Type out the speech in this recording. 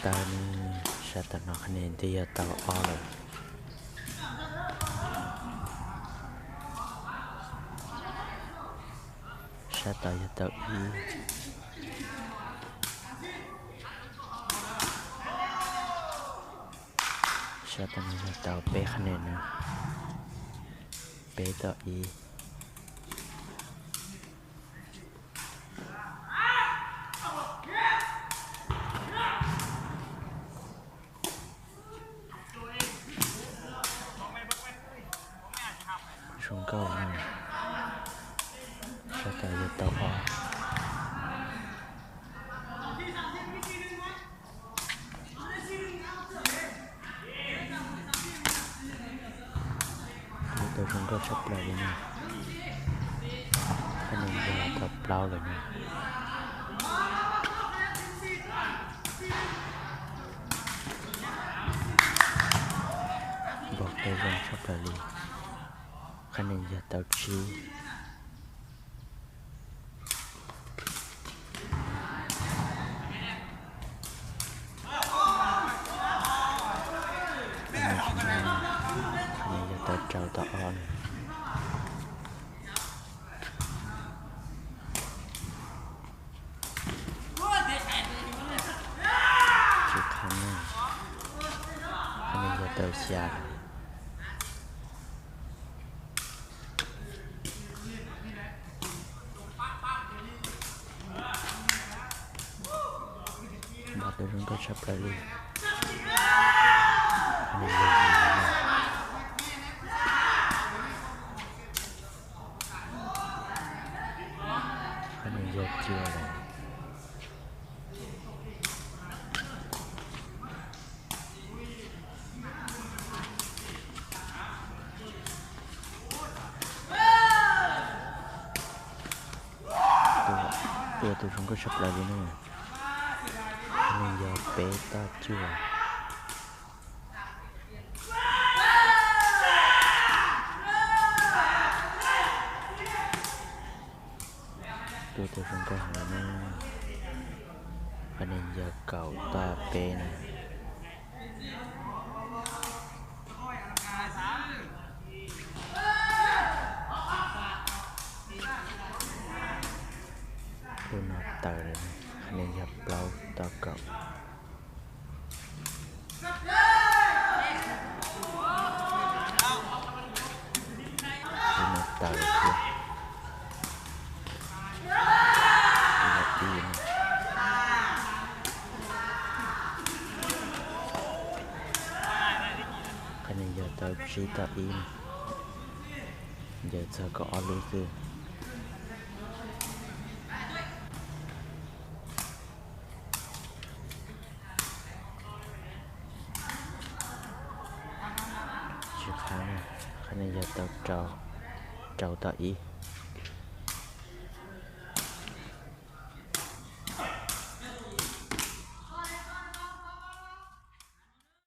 tawm ne, sab tom no qhab nis twb yog tau ob lawm. Sab tod yog tau ib. Sab tom no yog tau peb qhab nis na, peb tom ib. Zoo nkauj na, sab tom yog tau ob. Ua tau zoo nkauj tshaj plaws li na. Qhab nis yog tau plaub lawm na. Npog tau zoo tshaj plaws li. Qhab nis yog tau tsib. Qhab nis yog tau rau tom ob na. Tsib qhab na, qhab nis yog tau xya lawm. Npog tau zoo nkauj tshaj plaws li. Qhab nis yog yim lawm na. Qhab nis yog cuaj lawm. Ua tau zoo nkauj tshaj plaws li na. Qhab nis yog peb tom cuaj. Ua tau zoo nkauj heev li na. Qhab nis yog kaum tom peb na. Tus no tawm lawm, qhab nis yog plaub tom kaum. Tus no tawm lawm thiab. Tus no tib no. Qhab nis yog tau tsib tom ib na. Ncaws txog kaum ob lub xwb. Tsib qhab na, qhab nis yog tau rau, rau tom ib.